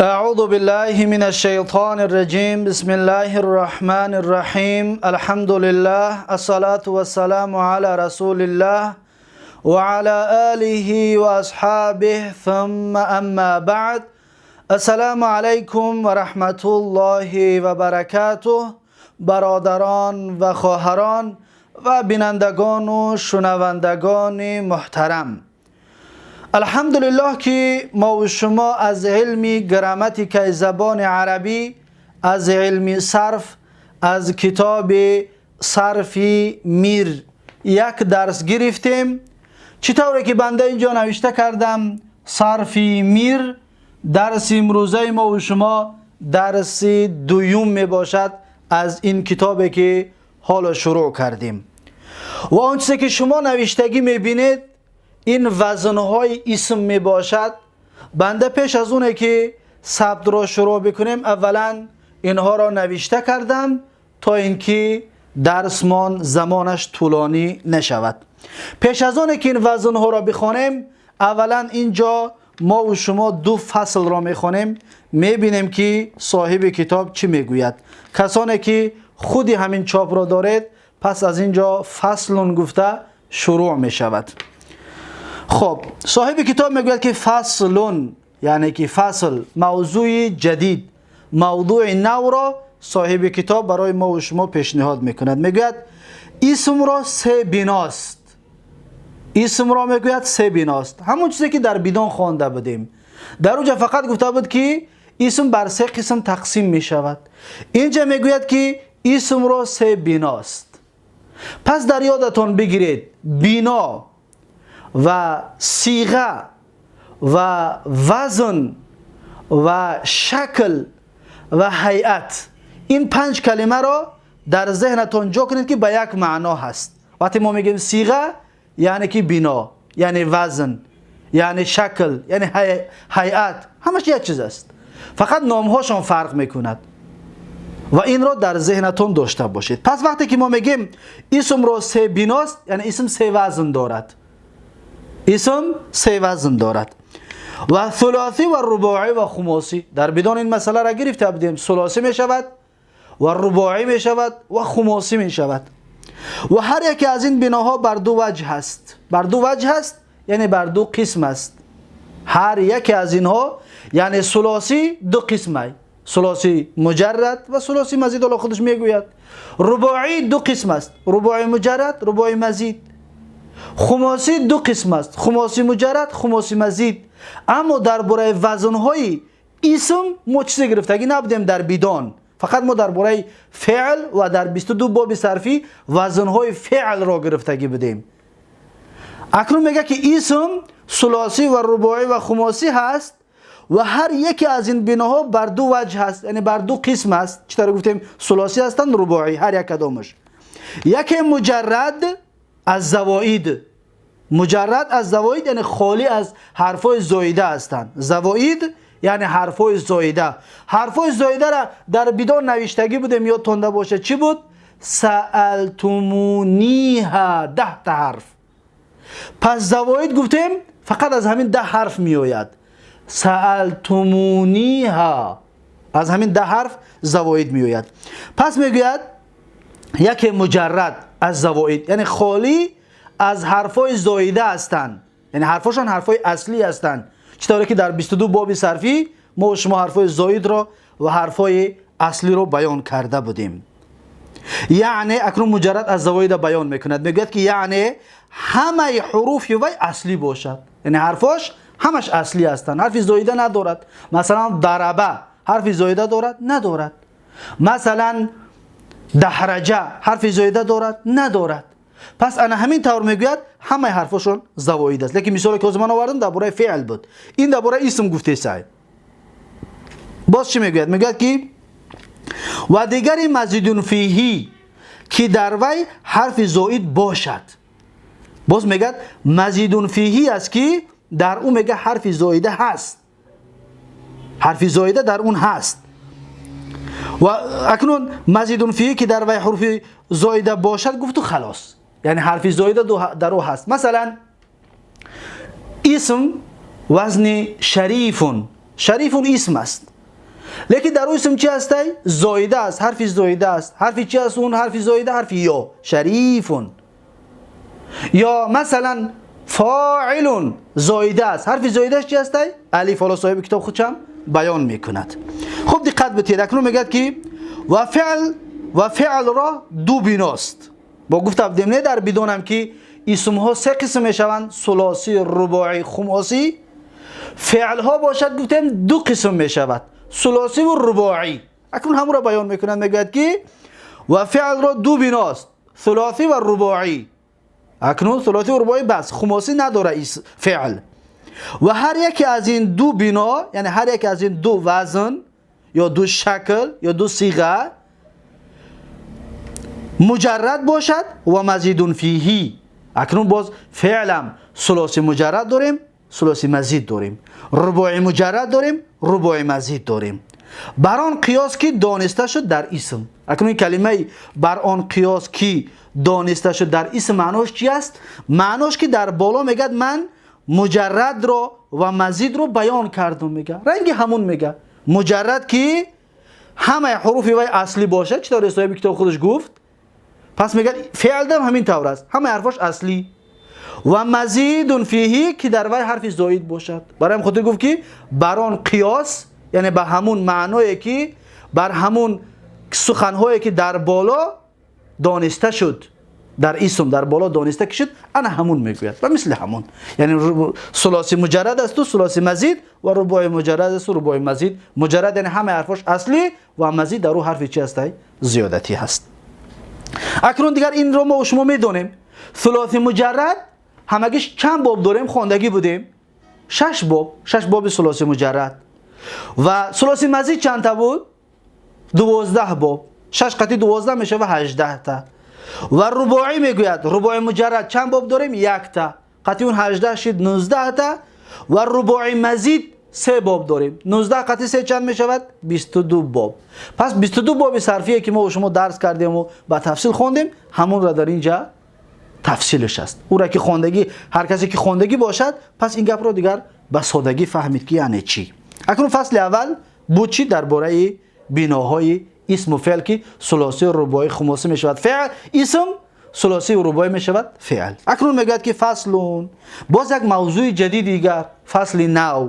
أعوذ بالله من الشيطان الرجيم. بسم الله الرحمن الرحيم. الحمد لله، الصلاة والسلام على رسول الله وعلى آله وأصحابه، ثم أما بعد. السلام عليكم ورحمة الله وبركاته. برادران و خواهران و بینندگان و شنوندگان محترم، الحمدلله که ما و شما از علم گراماتیک زبان عربی، از علم صرف، از کتاب صرفی میر یک درس گرفتیم. چطوری که بنده اینجا نوشته کردم، صرفی میر، درس امروزه ما و شما درس دوم می باشد از این کتابی که حالا شروع کردیم. و آن چیزی که شما نوشتگی میبینید، این وزنهای اسم می باشد. بنده پیش از اونه که ثبت را شروع بکنیم، اولا اینها را نوشته کردم تا اینکه درسمان زمانش طولانی نشود. پیش از اونه که این وزنها را بخوانیم، اولا اینجا ما و شما دو فصل را میخوانیم، میبینیم که صاحب کتاب چی میگوید. کسانی که خودی همین چاپ را دارید، پس از اینجا فصل گفته شروع میشود. خب، صاحب کتاب میگوید که فصل، یعنی که فصل، موضوع جدید، موضوع نو را صاحب کتاب برای ما و شما پیشنهاد میکند. میگوید اسم را سه بناست. اسم را میگوید سه بناست، همون چیزی که در بدان خوانده بودیم. در اونجا فقط گفته بود که اسم بر سه قسم تقسیم می شود. اینجا میگوید که اسم را سه بناست. پس در یادتان بگیرید، بنا و صیغه و وزن و شکل و هیئت، این پنج کلمه را در ذهنتان جا کنید که به یک معنا هست. وقتی ما میگیم صیغه، یعنی که بنا، یعنی وزن، یعنی شکل، یعنی هیئت، همش یک چیز است، فقط نامهاشان فرق میکند و این را در ذهنتون داشته باشید. پس وقتی که ما میگیم اسم را سه بناست، یعنی اسم سه وزن دارد. اسم سه وزن دارد و ثلاثی و رباعی و خماسی. در بدان این مسئله را گرفته بودیم. ثلاثی می شود و رباعی می شود و خماسی می شود و هر یکی از این بناها بر دو وجه هست. بر دو وجه هست، یعنی بر دو قسم است هر یکی از اینها. یعنی ثلاثی دو قسمه، ثلاثی مجرد و ثلاثی مزید، الله خودش میگوید. رباعی دو قسم است، رباعی مجرد، رباعی مزید. خماسی دو قسم است، خماسی مجرد، خماسی مزید. اما درباره وزنهای اسم ما چیزی گرفتگی نبودیم در بدان. فقط ما درباره فعل و در 22 باب صرفی وزنهای فعل را گرفتگی بودیم. اکنون میگه که اسم ثلاثی و رباعی و خماسی هست و هر یکی از این بناها بر دو وجه هست، یعنی بر دو قسم است. چطور گفتیم ثلاثی هستند، رباعی، هر یک کدامش. یکی مجرد از زواید. مجرد از زواید یعنی خالی از حرفای زایده هستند. زواید یعنی حرفای زایده. حرفای زایده را در بدان نوشتگی بودیم، یادتون باشه چی بود؟ سألتمونيها، 10 تا حرف. پس زواید گفتیم فقط از همین 10 حرف میآید. سألتمونيها، از همین 10 حرف زواید میآید. پس میگوید یکی مجرد از زواید، یعنی خالی از حرفای زایده هستند، یعنی حرفاشان حرفای اصلی هستند. چطوری که در 22 باب صرفی ما و شما حرفای زاید را و حرفای اصلی رو بیان کرده بودیم. یعنی اکنون مجرد از زواید بیان میکند. میگوید که یعنی همه حروف وی اصلی باشد، یعنی حرفاش همش اصلی هستند، حرف زایده ندارد. مثلا ضربه حرف زایده دارد؟ ندارد. مثلا دحرجه حرف زایده دارد؟ ندارد. پس انا همین طور میگوید همه حرفاشون زواید است. لیکن مثالی که من آوردم درباره فعل بود، این درباره اسم گفته سعی. باز چی میگوید؟ میگوید که و دیگری مزید فیهی، که در وی حرف زاید باشد. باز میگه مزید فیهی است که در او میگه حرف زایده هست، حرف زایده در اون هست. و اکنون مزید فیهی که در وی حرف زایده باشد گفت و خلاص، یعنی حرف زایده در او هست. مثلا اسم وزن شریف، شریف اسم است. лекин дар ӯ исм чӣ ҳастай? Зоида аст, ҳарфи зоида аст. Ҳарфи чӣ аст он ҳарфи зоида? Ҳарфи ё, шарифун. Ё масалан фоилун зоида аст, ҳарфи зоидааш чӣ ҳастай? Алиф. Ҳоло соҳиби китоб худшам баён мекунад. Хуб, диққат битед. Акнун мегӯяд, ки ва феълро ду биност. Бо гуфта будем, не, дар бидонам, ки исмҳо се қисм мешаванд: сулосӣ, рубоӣ, хумосӣ. Феълҳо бошад, гуфтем, ду қисм мешавад: сулосӣ ву рубоӣ. Акнун ҳамонро баён мекунад. Мегӯяд, ки ва феълро ду биност: сулосӣ ва рубоӣ. Акнун сулосӣ ва рубоӣ бас, хумосӣ надора феъл. Ва ҳар яке аз ин ду бино, яъне ҳар яке аз ин ду вазн ё ду шакл ё ду сиға, муҷаррад бошад ва мазидун фиҳи. Акнун боз феълам сулоси муҷаррад дорем, сулоси мазид дорем, рубои муҷаррад дорем, рубои мазид дорем. Бар он қиёс, ки дониста шуд дар исм. Акнун ин калимаи «бар он қиёс, ки дониста шуд дар исм» маънош чи аст? Маънош, ки дар боло мегӯяд, ман муҷаррадро ва мазидро баён кардум, мега, ранги ҳамун мега. Муҷаррад, ки ҳамаи ҳуруфи вай аслӣ бошад, чӣ тавре соҳиби китоб худаш гуфт. Пас мегӯяд, феълдам ҳамин тавр аст, ҳамаи ҳарфош аслӣ. Ва мазидун фиҳи, ки дар вай ҳарфи зоид бошад. Барои ҳам хотир гуфт, ки бар он қиёс, яъне ба ҳамун маъное, ки бар ҳамун суханҳое, ки дар боло дониста шуд дар исм, дар боло дониста ки шуд, ана ҳамун мегӯяд ва мисли ҳамун, яъне сулоси муҷаррад асту сулоси мазид ва рубои муҷаррад асту рубои мазид. Муҷаррад, яъне ҳамаи ҳарфош аслӣ, ва мазид, дар ӯ ҳарфи чи ҳастай? Зиёдатӣ ҳаст. Акнун дигар инро мо шумо медонем. Сулоси муҷаррад ҳамагиш чанд боб дорем? Хондагӣ будем, шаш боб, шаш боби сулоси муҷаррад. Ва сулоси мазид чандта буд? 12 боб. Шаш қати 12 мешава 18-та. Ва рубоӣ, мегӯяд, рубои муҷаррад чанд боб дорем? Якта. Қати он 18 шид 19-та. Ва рубои мазид се боб дорем. 19 қати се чанд мешавад? 22 боб. Пас 22 боби сарфие, ки мо шумо дарс кардему ба тафсил хондем, ҳамонро дар инҷа тафсилш аст. Ӯра ки хондагӣ, ҳар касе ки хондагӣ бошад, пас ин гапро дигар ба содагӣ фаҳмид, ки яъне чӣ. Акнун фасли аввал буд чӣ? Дар бораи биноҳои исму феъл, ки сулосӣ, рубоӣ, хумосӣ мешавад феъл, исм сулосӣ, рубоӣ мешавад феъл. Акнун мегӯяд, ки фаслун, боз як мавзӯи ҷадиди дигар, фасли нав,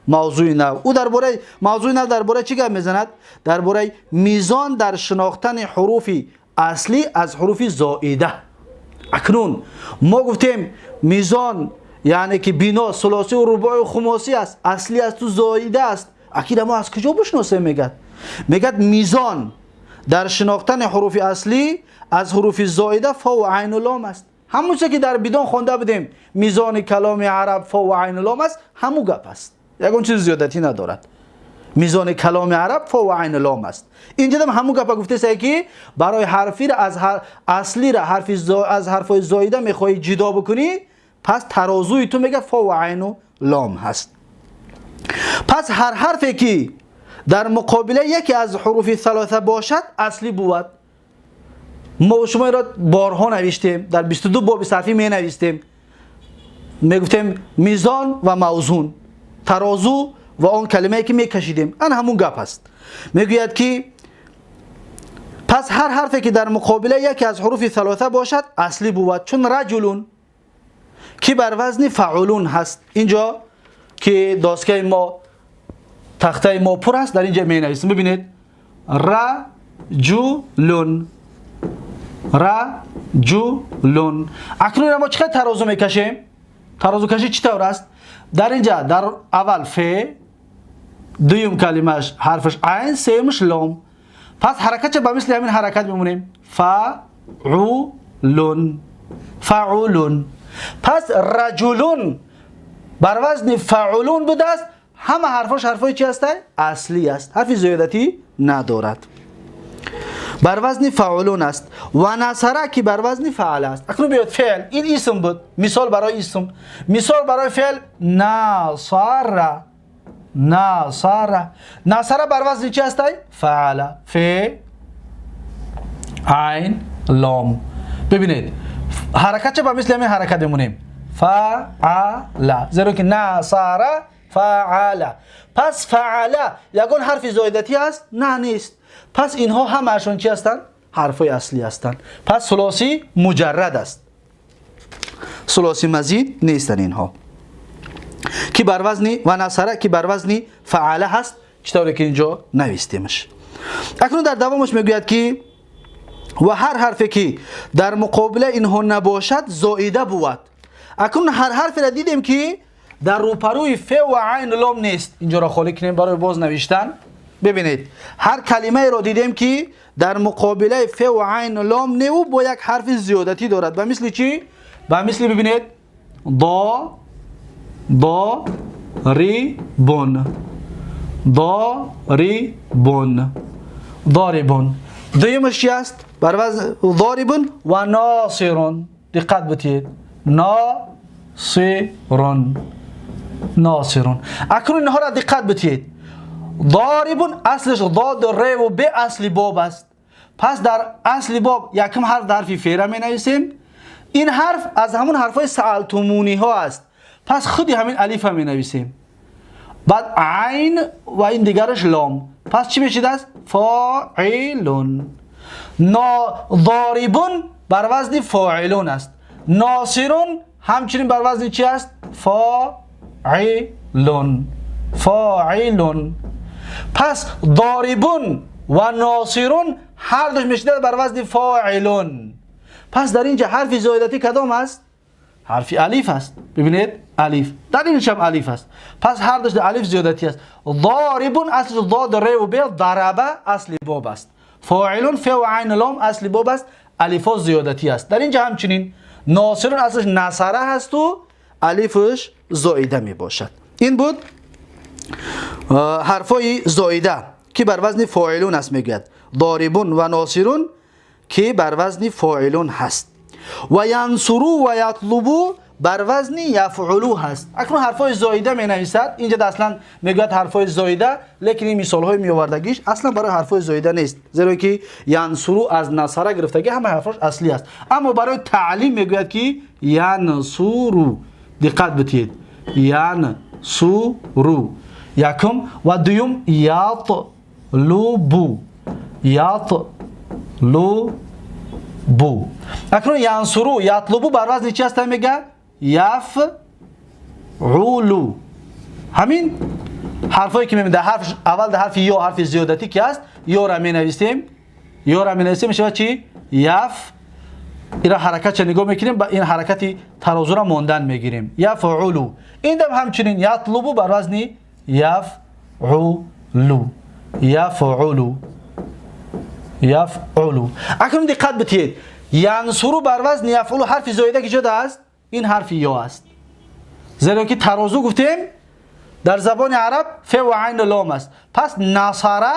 мавзӯи нав. Ӯ дар бораи мавзӯи нав дар бораи чӣ гап мезанад? Дар бораи мизон дар шинохтани ҳуруфи аслӣ аз ҳуруфи зоида. Акнун мо гуфтем, мизон, яъне ки бино сулосию рубоию хумосӣ аст, аслӣ асту зоида аст. Акида мо аз куҷо бишносем? Мегӯяд, мизон дар шинохтани ҳуруфи аслӣ аз ҳуруфи зоида фову айну лом аст. Ҳамон чизе, ки дар бидон хонда будем, мизони каломи араб фову айну лом аст, ҳамун гап аст, ягон чизи зиёдатӣ надорад. Мизони каломи араб фову айну лом аст. Инҷадам ҳамун гапа гуфтеса, ки барои ҳарфира аз аслира ҳарфи аз ҳарфҳои зоида мехоҳӣ ҷудо бикунӣ, пас тарозуи ту, мега, фову айну лом ҳаст. Пас ҳар ҳарфе, ки дар муқобила яке аз ҳуруфи салоса бошад, аслӣ бувад. Мо шумо инро борҳо навиштем, дар 22 боби сарфӣ менавистем, мегуфтем мизон ва мавзун, тарозу ва он калимае, ки мекашидем, ана ҳамун гап аст. Мегӯяд, ки пас ҳар ҳарфе, ки дар муқобила яке аз ҳуруфи салоса бошад, аслӣ бувад, чун раҷулун, ки бар вазни фаъулун ҳаст. Инҷо, ки доскаи мо, тахтаи мо пур аст, дар инҷа менависем. Бибинед: раҷулун, раҷулун. Акнун мо чӣ қадр тарозу мекашем? Тарозукашӣ чӣ тавр аст? Дар инҷа дар аввал фе, дуюм калимаш ҳарфаш айн, сеюмаш лом. Пас ҳаракатша ба мисли ҳамин ҳаракат мемонем: фаулун, фаулун. Пас раҷулун бар вазни фаулун будааст. Ҳама ҳарфош ҳарфои чи ҳаста? Аслӣ аст, ҳарфи зиёдатӣ надорад, бар вазни фаулун аст. Ва насара, ки бар вазни фаъл аст. Акнун биёд феъл. Ин исм буд, мисол барои исм. Мисол барои феъл: насара, насара. Насара бар вазни чи ҳастай? Фаъла. Фе, айн, лом. Бибинед, ҳаракатча ба мисли ҳамин ҳаракат мемонем: фаъла, зеро ки насара. Фаъала. Пас фаъала ягон ҳарфи зоидатӣ аст? На, нест. Пас инҳо ҳамаашон чӣ ҳастанд? Ҳарфҳои аслӣ ҳастанд. Пас сулосӣ муҷаррад аст, сулосӣ мазид нестанд инҳо, ки бар вазни ва насара, ки бар вазни фаъала ҳаст, чӣ тавре ки инҷо навистемаш. Акнун дар давомаш мегӯяд, ки ва ҳар ҳарфе ки дар муқобила инҳо набошад, зоида бувад. Акнун ҳар ҳарферо дидем, ки дар рӯпарӯи фе ва айн лом нест. Инҷоро холӣ кунем барои боз навиштан. Бибинед, ҳар калимаеро дидем, ки дар муқобилаи фе ва айн лом неву бо як ҳарфи зиёдатӣ дорад. Ба мисли чӣ? Ба мисли, бибинед, до, до, ри, бун, до, ри, бун, дорибун. Дуюмаш чи аст? Бар вазн дорибун ва носирун. Диққат битиҳед: носирун, носирун. Акнун инҳоро диққат битиҳед. Дорибун аслиш дод, реву б асли боб аст. Пас дар асли боб якум ҳарф ҳарфи фера менависем. Ин ҳарф аз ҳамун ҳарфҳои саалтумуниҳо аст, пас худи ҳамин алифа менависем, баъд айн ва ин дигараш лом. Пас чӣ мешидааст? Фоилун. Дорибун бар вазни фоилун аст. Носирун ҳамчунин бар вазни чи аст? Фоилун, фоилун. Пас дорибун ва носирун ҳар душ мешидад бар вазни фоилун. Пас дар инҷа ҳарфи зоидатӣ кадом аст? Ҳарфи алиф аст. Бибинед, алиф дар иншам алиф аст. Пас ҳар душ алиф зиёдатӣ аст. Дорибун асли дод, реву бе, дараба асли боб аст. Фоилун, фе ва айн лом асли боб аст, алифо зиёдатӣ аст. Дар инҷа ҳамчунин носирун аслаш насара ҳасту алифаш зоида мебошад. Ин буд ҳарфҳои зоида, ки бар вазни фоилун аст, мегӯяд: дорибун ва носирун, ки бар вазни фоилун ҳаст. Ва янсуру ва ятлубу бар вазни яфъулу ҳаст. Акнун ҳарфҳои зоида менависад. Инҷа аслан мегӯяд ҳарфҳои зоида, лекин ин мисолҳои меовардагиш аслан барои ҳарфҳои зоида нест, зеро ки янсуру аз насара гирифтагӣ, ҳамаи ҳарфҳош аслӣ аст. Аммо барои таълим мегӯяд, ки янсуру, диққат битиҳед, янсуру якум ва дуюм ятлубу, ятлубу. Акнун янсуру, ятлубу бар вазни чи аста? Мега яфъулу. Ҳамин ҳарфҳое ки мебинед, ҳарф аввал дар ҳарфи ё, ҳарфи зиёдатӣ ки аст, ёра менависем, ёра менависем, мешавад чи? Яф. Ира ҳаракатша нигоҳ мекунем, ба ин ҳаракати тарозура мондан мегирем: яфъулу. Ин дам ҳамчунин ятлубу бар вазни яфъулу, яфъулу, яфъулу. Акнун диққат битиҳед: янсуру бар вазни яфъулу, ҳарфи зоида ки ҷода аст? Ин ҳарфи ё аст, зеро ки тарозу гуфтем дар забони араб фе ва айн лом аст. Пас насара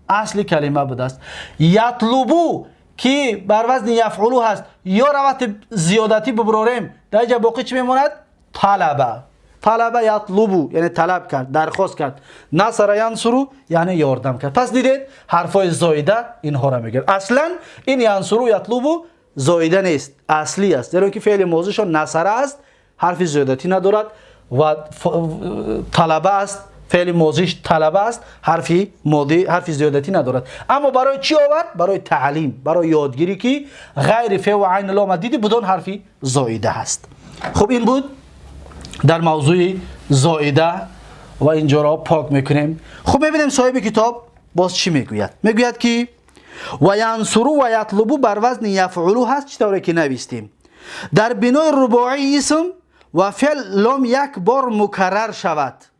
асли калима будааст. Ятлубу, ки бар вазни яфъулу ҳаст, ё равати зиёдатӣ бибурорем, дар инҷа боқӣ чӣ мемонад? Талаба. Талаба ятлубу, яъне талаб кард, дархост кард. Насара янсуру, яъне ёрдам кард. Пас дидед, ҳарфҳои зоида инҳоро мегӯяд. Аслан ин янсуру, ятлубу зоида нест, аслӣ аст, зеро ки феъли мозишон насара аст, ҳарфи зиёдатӣ надорад ва талаба аст, феъли мозиш талаба аст, ҳарфи моди, ҳарфи зиёдатӣ надорад. Аммо барои чӣ овард? Барои таълим, барои ёдгирӣ, ки ғайри фе ва айн лома диди, будон ҳарфи зоида ҳаст. Хуб, ин буд дар мавзӯи зоида ва инҷоро пок мекунем. Хуб, мебинем, соҳиби китоб боз чӣ мегӯяд. Мегӯяд, ки ва янсуру ва ятлубу бар вазни яфъулу ҳаст, чӣ тавре ки навистем. Дар бинои рубоии исм ва феъл лом як бор мукаррар шавад.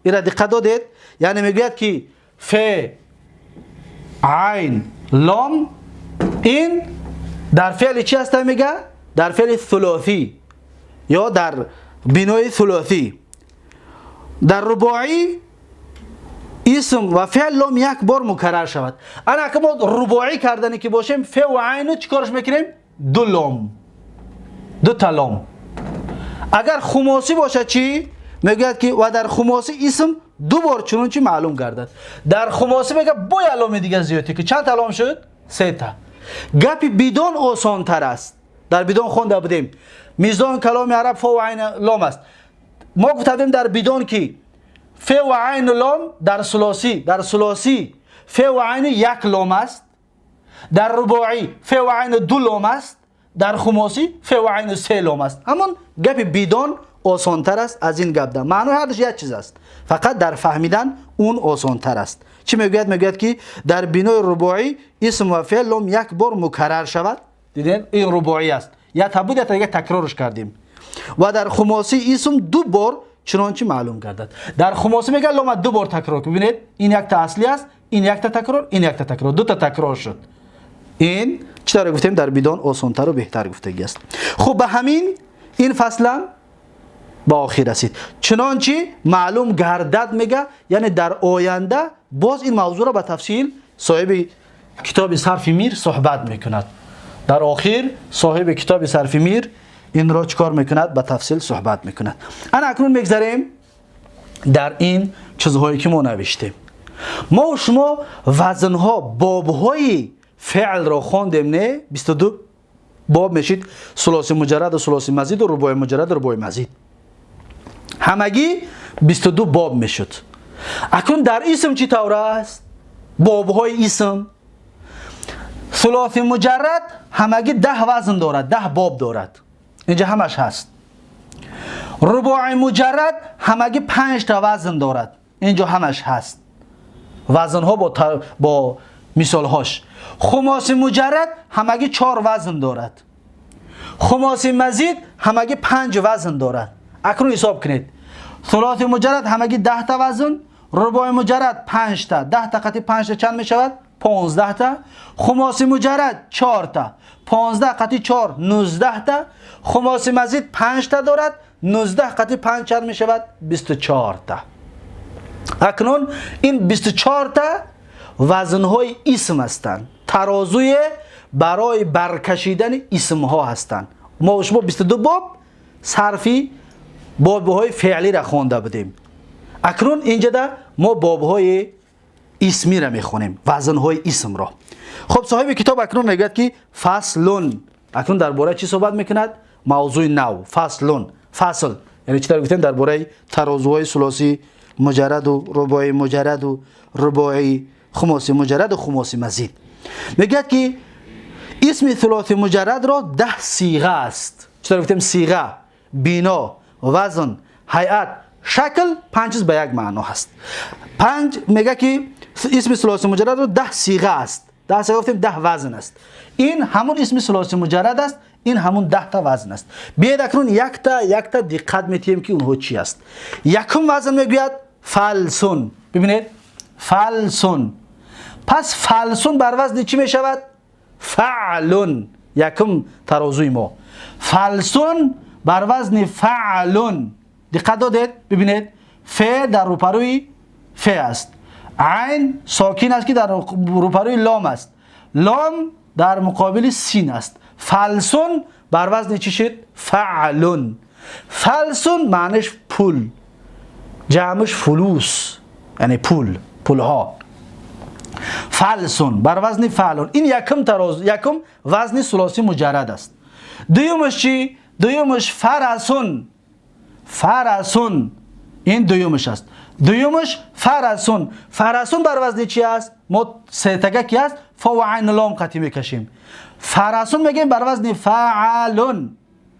Ира диққат додед? Яъне мегӯяд, ки фе, айн, лом ин дар феъли чӣ ҳаста? Мега, дар феъли сулосӣ ё дар бинои сулосӣ, дар рубоӣ исм ва феъл лом як бор мукаррар шавад. Ана ака мо рубоӣ кардане ки бошем, фе ва айну чӣ кораш мекунем? Ду лом, ду та лом. Агар хумосӣ бошад чӣ? Мегӯяд, ки ва дар хумосӣ исм ду бор, чунончи маълум гардад. Дар хумосӣ мега, бо як ломи дига зиёдтӣ, ки чанд та лом шуд? Се та. Гапи бидон осонтар аст. Дар бидон хонда будем, мизон каломи араб фо ва айн лом аст. Мо гуфта будем дар бидон, ки ф ва айн лом дар сулосӣ ф ва айн як лом аст, дар рубоӣ ф ва айн ду лом аст, дар хумосӣ ф ва айн се лом аст. Ҳамон гапи бидон осонтар аст аз ин гап. Да маънои ҳардуш як чиз аст, фақат дар фаҳмидан он осонтар аст. Чӣ мегӯяд? Мегӯяд, ки дар бинои рубоӣ исм ва феъл лом як бор мукаррар шавад. Дидем, ин рубоӣ аст, як буд, як дига такрорш кардем. Ва дар хумосӣ исм ду бор, чунончи маълум гардад. Дар хумосӣ мегӯяд, лома ду бор такрор. Бибинед, ин якта аслӣ аст, ин якта такрор, ин якта такрор, дута такрор шуд. Ин чӣ тавре гуфтем, дар бидон осонтару беҳтар гуфтагӣ аст. Хуб, ба ҳамин ин фаслам ба охир расид. Чунончи маълум гардад мега, яъне дар оянда боз ин мавзӯъро ба тафсил соҳиби китоби Сарфи Мир суҳбат мекунад. Дар охир соҳиби китоби Сарфи Мир инро чӣ кор мекунад? Ба тафсил суҳбат мекунад. Ана акнун мегзарем дар ин чизҳое, ки мо навиштем. Мо шумо вазнҳо, бобҳои феълро хондем, не? 22 боб мешид: сулоси муҷарраду сулоси мазиду рубои муҷарраду рубои мазид, ҳамагӣ 22 боб мешуд. Акнун дар исм чӣ тавр аст? Бобҳои исм: сулоси муҷаррад ҳамагӣ 10 вазн дорад, 10 боб дорад, инҷа ҳамаш ҳаст. Рубои муҷаррад ҳамагӣ панҷта вазн дорад, инҷо ҳамаш ҳаст, вазнҳо бо мисолҳош. Хумоси муҷаррад ҳамагӣ чор вазн дорад, хумоси мазид ҳамагӣ панҷ вазн дорад. Акнун ҳисоб кунед: сулоси муҷаррад ҳамагӣ 10-та вазн, рубои муҷаррад панҷта, 10-та қати панҷта чанд мешавад? 15-та. Хумоси муҷаррад чорта, 15 қати чор 19-та. Хумоси мазид панҷта дорад, 19 қати панҷ чанд мешавад? 24-та. Акнун ин 24-та вазнҳои исм ҳастанд, тарозуе барои баркашидани исмҳо ҳастанд. Мо шумо 22 боб сарфи бобҳои феълиро хонда будем, акнун инҷада мо бобҳои исмиро мехонем, вазнҳои исмро. Хуб, соҳиби китоб акнун мегӯяд, ки فصل. Акнун дар бораи чӣ суҳбат мекунад? Мавзӯи нав, فصل. Фасл яъне чӣ тавр гуфтем, дар бораи тарозуҳои сулосӣ муҷарраду рубои муҷарраду рубои хумоси муҷарраду хумоси мазид. Мегӯяд, ки исми сулоси муҷаррадро 10 сиға аст. Чӣ тавр гуфтем, сиға, бино, вазн, ҳайат, шакл, панҷ чиз ба як маъно ҳаст. Панҷ мега, ки исми сулоси муҷаррадро 10 сиға аст. 10 сиға гуфтем, 10 вазн аст. Ин ҳамун исми сулоси муҷаррад аст, ин ҳамун 10-та вазн аст. Биёед, акнун якта якта диққат метиҳем, ки онҳо чӣ аст. Якум вазн мегӯяд فلسٌ. Бибинед, فلسٌ. Пас فلسٌ бар вазни чӣ мешавад? فعلٌ. Якум тарозуи мо فلسٌ бар вазни فعلٌ. Диққат додед? Бибинед, фе дар рӯпарӯи фе аст, айн сокин аст, ки дар рӯпарӯи лом аст, лом дар муқобили син аст. فلسٌ бар вазни чӣ шуд? فعلٌ. فلسٌ маъниш пул, ҷамъш فلوس, яъне пул, пулҳо. فلسٌ бар вазни فعلٌ. Ин якум тароз, якум вазни сулосӣ муҷаррад аст. Дуюмаш чӣ? Дуюмаш فرسٌ. فرسٌ, ин дуюмаш аст. Дуюмаш فرسٌ. فرسٌ бар вазни чӣ аст? Мо сетага ки аст, фо ва айн лом қатӣ мекашем. فرسٌ мегӯем бар вазни فعلٌ.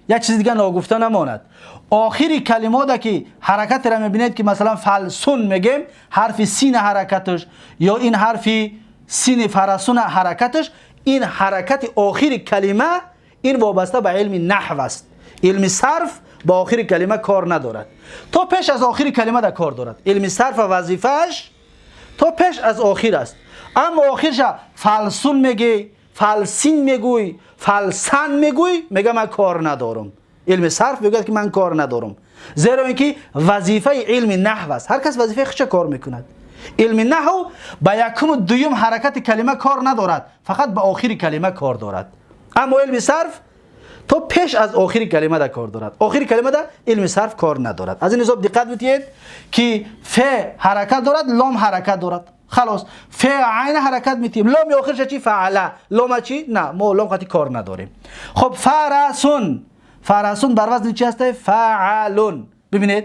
Як чизи дига ногуфта намонад: охири калимота ки ҳаракатеро мебинед, ки масалан فلسٌ мегем, ҳарфи сина ҳаракаташ ё ин ҳарфи сини فرسٌ ҳаракаташ, ин ҳаракати охири калима, ин вобаста ба илми наҳв аст. Илми сарф ба охири калима кор надорад, то пеш аз охири калима да кор дорад. Илми сарф вазифааш то пеш аз охир аст, аммо охирша فلسٌ мегӯй, فلسٍ мегӯй, فلساً мегӯй, мега ман кор надорам. Илми сарф мегӯяд, ки ман кор надорам, зеро ин ки вазифаи илми наҳв аст. Ҳар кас вазифаи худша кор мекунад. Илми наҳв ба якуму дуюм ҳаракати калима кор надорад, фақат ба охири калима кор дорад. Аммо илми сарф то пеш аз охири калимада кор дорад, охири калимада илми сарф кор надорад. Аз ин ҳисоб диққат бидиҳед, ки фе ҳаракат дорад, лом ҳаракат дорад. Халос, фе айн ҳаракат метиҳем. Ломи охирша чи? فعل. Лома чи? На, мо лом қати кор надорем. Хоб, فرسٌ. فرسٌ бар вазни чи ҳаста? فعلٌ. Бибинед,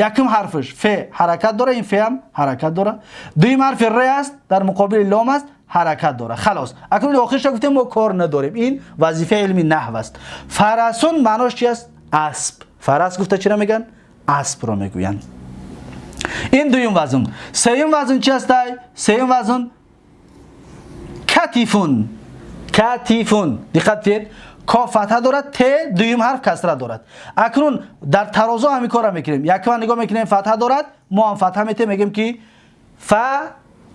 Якум ҳарфаш ф ҳаракат дора, ин ф ҳам ҳаракат дора. Дуюм ҳарфи р аст, дар муқобили лом аст, ҳаракат дора. Халос. Акнун охирша гуфтем, мо кор надорем. Ин вазифаи илми наҳв аст. Фарасун маънош чи аст? Асп. Фарас гуфта чиро мегӯянд? Аспро мегӯянд. Ин дуюм вазн. Сеюм вазн чи астай? Сеюм вазн катифун. Катифун. Диққат кунед. Ко фатҳа дорад, т дуюм ҳарф касра дорад. Акнун дар тарозу ҳамин корро мекунем. Якума нигоҳ мекунем, фатҳа дорад, мо ҳам фатҳа метем, мегӯем ки фа.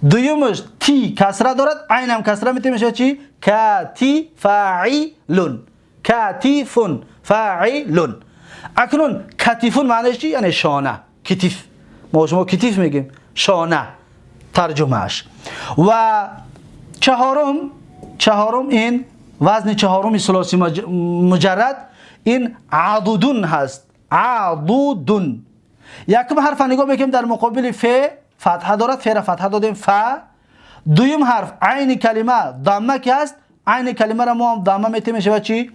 Дуюмаш ти касра дорад, айнам касра метем, мешавад чи? Кати фаилун. Катифун фаилун. Акнун катифун маънош чи? Яъне шона, китиф. Мо шумо китиф мегӯем, шона тарҷумааш. Ва чаҳорум, ин вазни чаҳоруми сулоси муҷаррад ин адудун ҳаст. Адудун. Якум ҳарфа нигоҳ мекунем, дар муқобили фе фатҳа дорад, фера фатҳа додем, фа. Дуюм ҳарф айни калима дамма ки ҳаст, айни калимаро мо ҳам дамма метем, мешавад чи?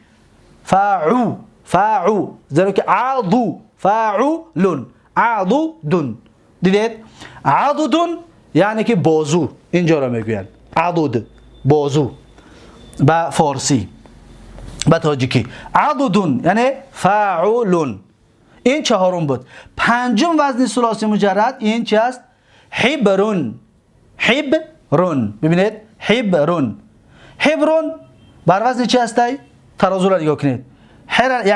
Фау, фау, зеро ки аду фаулун, адудун. Дидед, адудун яъне ки бозу инҷоро мегӯянд. Адуд бозу ба форсӣ, ба тоҷикӣ адудун яъне фаулун. Ин чаҳорум буд. Панҷум вазни сулоси муҷаррад ин чи аст? Ҳибрун. Ҳибрун. Бибинед, ҳибрун. Ҳибрун бар вазни чи ҳастай? Тарозура нигоҳ кунед.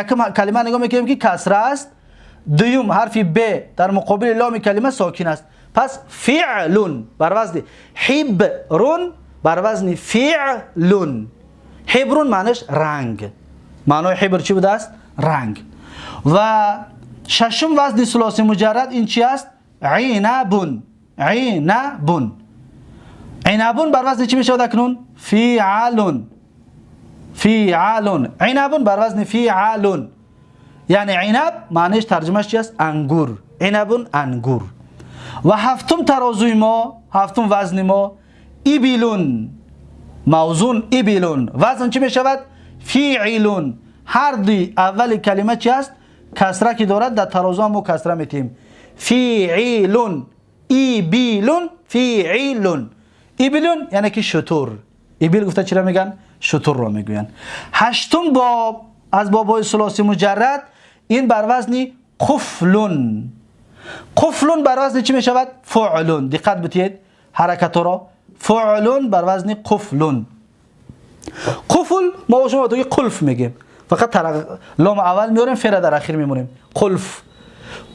Якум калима нигоҳ мекунем ки касра аст, дуюм ҳарфи б дар муқобили ломи калима сокин аст. Пас фиълун бар вазни ҳибрун, бар вазни фиълун. Ҳибрун маънош ранг. Маънои ҳибр чӣ будааст? Ранг. Ва шашум вазни сулоси муҷаррад ин чи аст? Инабун. Инабун. Инабун бар вазни чӣ мешавад акнун? Фиалун. Фиалун. Инабун бар вазни фиалун, яъне инаб маъниш, тарҷумаш чи аст? Ангур. Инабун ангур. Ва ҳафтум тарозуи мо, ҳафтум вазни мо ибилун. Мавзун ибилун. Вазн чӣ мешавад? Фиилун. Ҳар дуи аввали калима чи аст? Касра ки дорад, дар тарозу ҳам мо касра метиҳем. Фиилун. Ибилун, фиилун. Ибилун яъне ки шутур. Ибил гуфта чиро мегӯянд? Шутурро мегӯянд. Ҳаштум боб аз бобҳои сулоси муҷаррад ин бар вазни қуфлун. Қуфлун бар вазни чӣ мешавад? Фуълун. Диққат битиҳед ҳаракатҳоро. Фуълун бар вазни қуфлун. Қуфл мо шумо тоги қулф мегем, фақат лом аввал меорем, фера дар ахир мемонем. Қулф,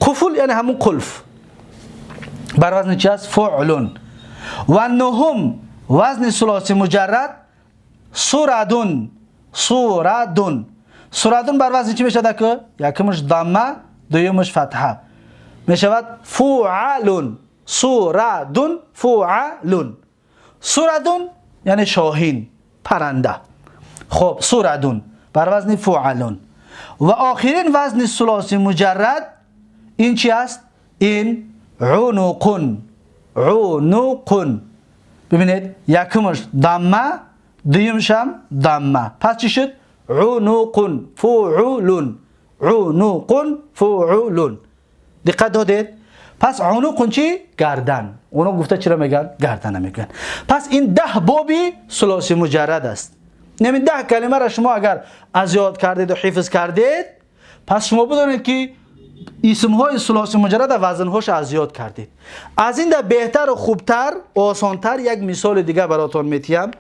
қуфл яъне ҳамун қулф. Бар вазни чи аст? Фуълун. Ва нуҳум вазни сулоси муҷаррад сурадун. Сурадун. Сурадун бар вазни чӣ мешавад аку? Якумаш дамма, дуюмаш фатҳа, мешавад фуалун. Сурадун, фуалун. Сурадун яъне шоҳин, паранда. Хоб, сурадун бар вазни фуалун. Ва охирин вазни сулоси муҷаррад ин чи аст? Ин унуқун. Унуқун. Бибинед, якумаш дамма, дуюмшам дамма. Пас чӣ шуд? Унуқун, фуулун. Унуқун, фуулун. Диққат додед? Пас унуқун чи? Гардан. Унуқ гуфта чиро мегӯянд? Гардана мегӯянд. Пас ин 10 боби сулоси муҷаррад аст. Ҳамин 10 калимаро шумо агар аз ёд кардеду ҳифз кардед, пас шумо бидонед, ки исмҳои сулоси муҷаррада вазнҳоша аз ёд кардед. Аз ин да беҳтару хубтар, осонтар як мисоли дигар баротон метиҳам,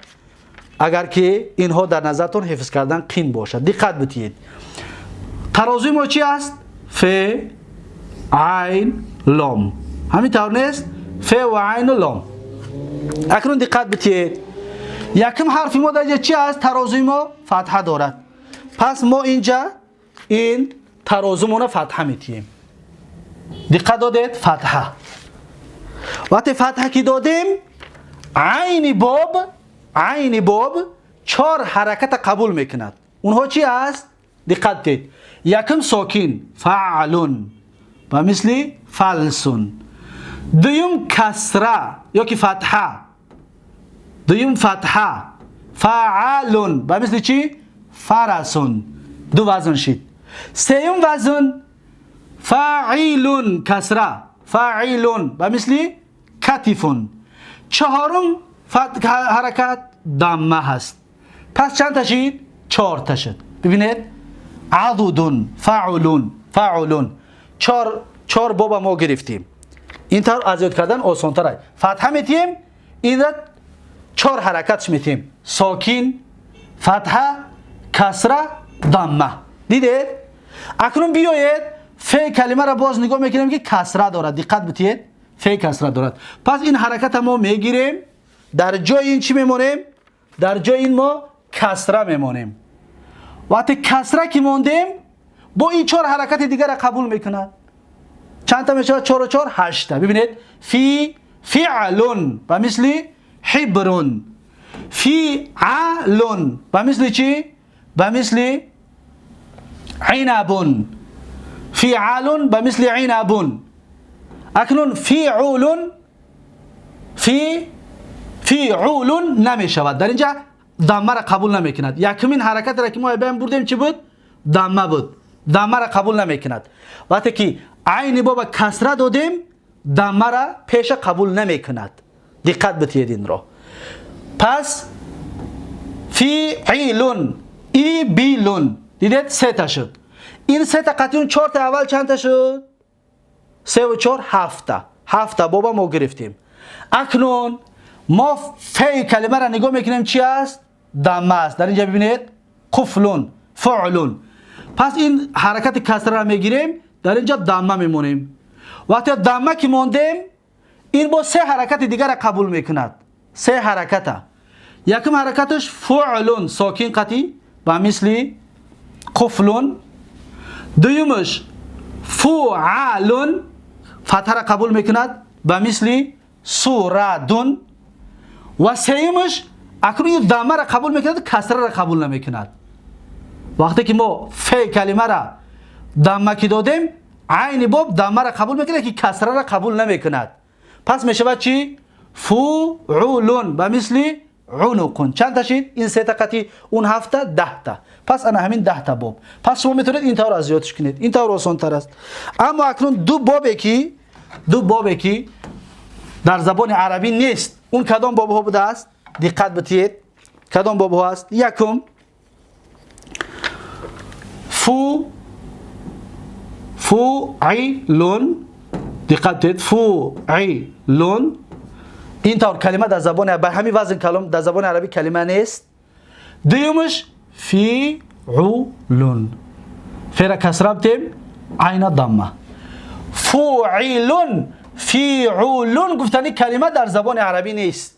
агар ки инҳо дар назартон ҳифз кардан қин бошад. Диққат битиҳед. Тарозуи мо чи аст? Ф, айн, лом. Ҳамин тавр нест? Ф ва айну лом. Акнун диққат битиҳед. Якум ҳарфи мо дар инҷа чи аст? Тарозуи мо фатҳа дорад. Пас мо инҷа ин тарозумона фатҳа метиҳем. Диққат додед? Фатҳа. Вақте фатҳа ки додем, айни боб чор ҳараката қабул мекунад. Онҳо чи аст? Диққат диҳед. Якум сокин, фаълун, ба мисли фалсун. Дуюм касра ёки фатҳа. Дуюм фатҳа, фаалун, ба мисли чӣ? Фарасун. Ду вазн шид. Сеюм вазн فاعلٌ کسره، فاعلٌ به مثل کتف. چهارم حرکت ضمه هست. پس چند تا شد؟ 4 تا شد. ببینید عضد، فعل، فعل، 4 بابا ما گرفتیم. این طور از یاد کردن آسان تره. فتحه میتیم، این را 4 حرکتش میتیم: ساکین، فتحه، کسره، ضمه. دیدید؟ اکنون بیایید ف کلمه را باز نگاه میکنیم که کسره دارد. دقت بتید، ف کسره دارد. پس این حرکت ما میگیریم، در جای این چی میمونیم؟ در جای این ما کسره میمونیم. وقتی کسره که موندیم با این 4 حرکت دیگر را قبول میکند. چند تا میشه؟ 4 و 4 8 تا. ببینید فی فعل و مثل حبر، فعل و مثل چی؟ و مثل عنب، فعل و مثل عنب. اکنون فعل، فعل نمیشود. در اینجا ضمه را قبول نمیکند. یکمین حرکت را که ما بیان بردیم چی بود؟ ضمه بود. ضمه را قبول نمیکند. وقتی که عین بابا کسره دادیم، ضمه را پیش قبول نمیکند. دقت بتید این را. پس فعل، ایبیلون، دیدید 3 تا شد. این 3 تا قطعی 4 تا اول چند تا شد؟ 3 و 4 7 تا. 7 تا بابا ما گرفتیم. اکنون ما ف کلمه را نگاه میکنیم چی است؟ ضمه است. در اینجا ببینید قفلون، فعلون. پس این حرکت کسره را میگیریم، در اینجا ضمه میمونیم. وقتی ضمه که موندیم، این با 3 حرکت دیگر را قبول میکند. 3 حرکت. یکم حرکتش فعلون ساکن قطعی و مثل قفلون. دویمش فعلون فتحه را قبول میکند و مثل سورادون. و سیمش اکنون این ضمه را قبول میکند، کسره را قبول نمیکند. وقتی که ما ف کلمه را ضمه که دادیم، عین باب ضمه را قبول میکند که کسره را قبول نمیکند. پس میشود چی؟ فعولون به مثل عنق. چند تا شد؟ این 3 تا قطعی، اون 7 تا، 10 تا. پس انا همین 10 تا باب. پس شما میتونید این طور از یادش کنید، این طور آسان تر است. اما اکنون دو بابی که در زبان عربی نیست، اون کدام باب ها بوده است؟ دقت بتید کدام باب ها است. یکم فعلون، دقت بتید فعلون. این طور کلمه در زبان به همین وزن کلام در زبان عربی کلمه نیست. دومش فعلون، فعل کسره بتیم عین ضمه. فعلون، فعلون گفتنی کلمه در زبان عربی نیست.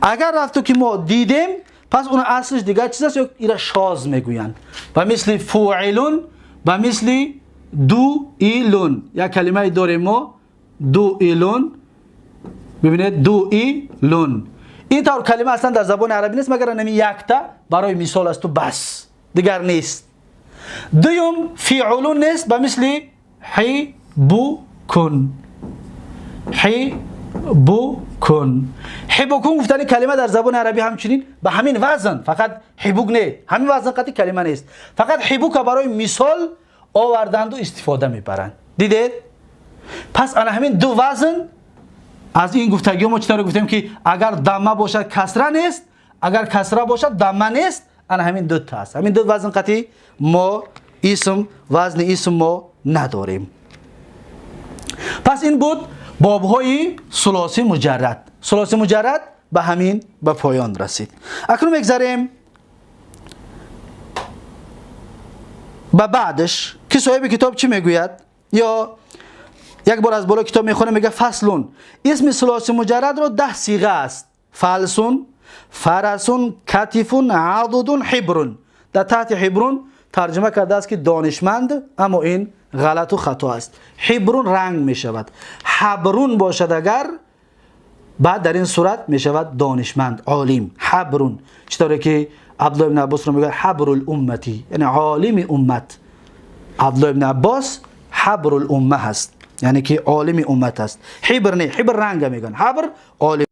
اگر رفتو که ما دیدیم، پس اون اصلش دیگر چیز است، یا ایرا شاذ میگویند. و مثل فعلون و مثل دو ایلون، یک کلمه داریم ما دو ایلون. ببینید دو ایلون، این طور کلمه اصلا در زبان عربی نیست، مگر نمی یک تا برای مثال است و بس، دیگر نیست. دوم فعلون نیست، به مثل حبکن. حبکن، حبکن گفتن کلمه در زبان عربی همچنین به همین وزن، فقط حبوک نه، همین وزن قطعی کلمه نیست، فقط حبوک برای مثال آوردند و استفاده میبرند. دیدید؟ پس انا همین دو وزن از این گفتگی ما چطور گفتیم که اگر ضمه باشد کسره نیست، اگر کسره باشد ضمه نیست. انا همین دو تا است. همین دو وزن قطعی ما اسم وزن اسم ما نداریم. پس این بود بابهای ثلاثی مجرد. ثلاثی مجرد به همین به پایان رسید. اکنون میگذریم به بعدش که صاحب کتاب چی میگوید؟ یا یک بار از بالا کتاب میخونه، میگه فصلون. اسم ثلاثی مجرد را 10 صیغه است: فلسون، فرسون، کتفون، عضدون، حبرون. در تحت حبرون ترجمه کرده است که دانشمند، اما این غلط و خطا است. حبرون رنگ می شود، حبرون باشد اگر بعد در این صورت می شود دانشمند، عالم. حبرون چطوره که عبدالله ابن عباس رو میگه حبر الامتی، یعنی عالم امت. عبدالله ابن عباس حبر الامه هست، یعنی که عالم امت است. حبر نه، حبر رنگ میگن، حبر عالم.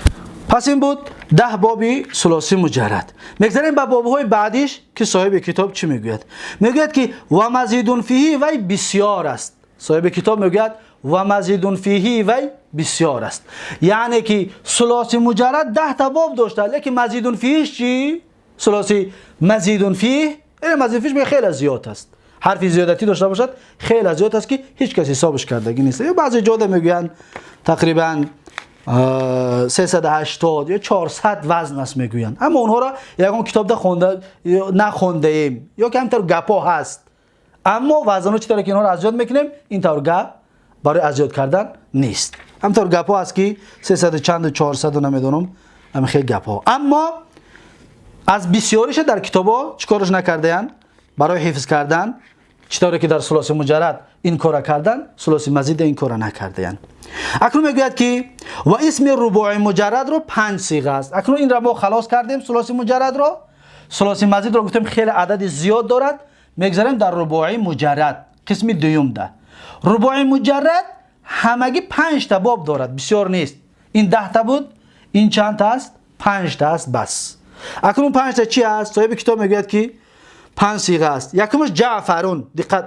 پس این بود 10 بابی ثلاثی مجرد. میگذاریم به بابهای بعدیش که صاحب کتاب چی میگوید؟ میگوید که و مزیدون فیه، وی بسیار است. Соҳиби китоб мегӯяд: ва мазидун фиҳи вай бисёр аст. Яъне ки сулоси муҷаррад 10 та боб дошта, лекин мазидун фиҳиш чӣ? Сулоси мазидун фиҳ, мазидун фиҳш хеле зиёд аст. Ҳарфи зиёдатӣ дошта бошад, хеле зиёд аст, ки ҳеҷ кас ҳисобаш кардагӣ нест. Ё баъзе ҷода мегӯянд, тақрибан 380 ё 400 вазн аст мегӯянд, аммо онҳоро ягон китобда хонда нахондаем ё ки ҳаминтавр гапҳо ҳаст. Аммо вазнҳо чӣ тавре ки инҳоро аз ёд мекунем, ин тавр гап барои аз ёд кардан нест. Ҳаминтавр гапҳо ҳаст, ки сесаду чанду, 400-у намедонам, ҳамин хел гапҳо. Аммо аз бисёриша дар китобҳо чӣ кораш накардаянд барои ҳифз кардан. Чӣ тавре ки дар сулоси муҷаррад ин кора кардан, сулоси мазида ин кора накардаянд. Акнун мегӯяд, ки ва исми рубои муҷаррадро панҷ сиға аст. Акнун инро мо халос кардем, сулоси муҷаррадро. Сулоси мазидро гуфтем, хеле адади зиёд дорад. Мегзарем дар рубои муҷаррад, қисми дуюмда. Рубои муҷаррад ҳамагӣ панҷта боб дорад, бисёр нест. Ин 10 та буд, ин чандта аст? Панҷта аст, бас. Акнун панҷта чи аст? Соҳиби китоб мегӯяд, ки панҷ сиға аст. Якумаш ҷаъфарун. Диққат,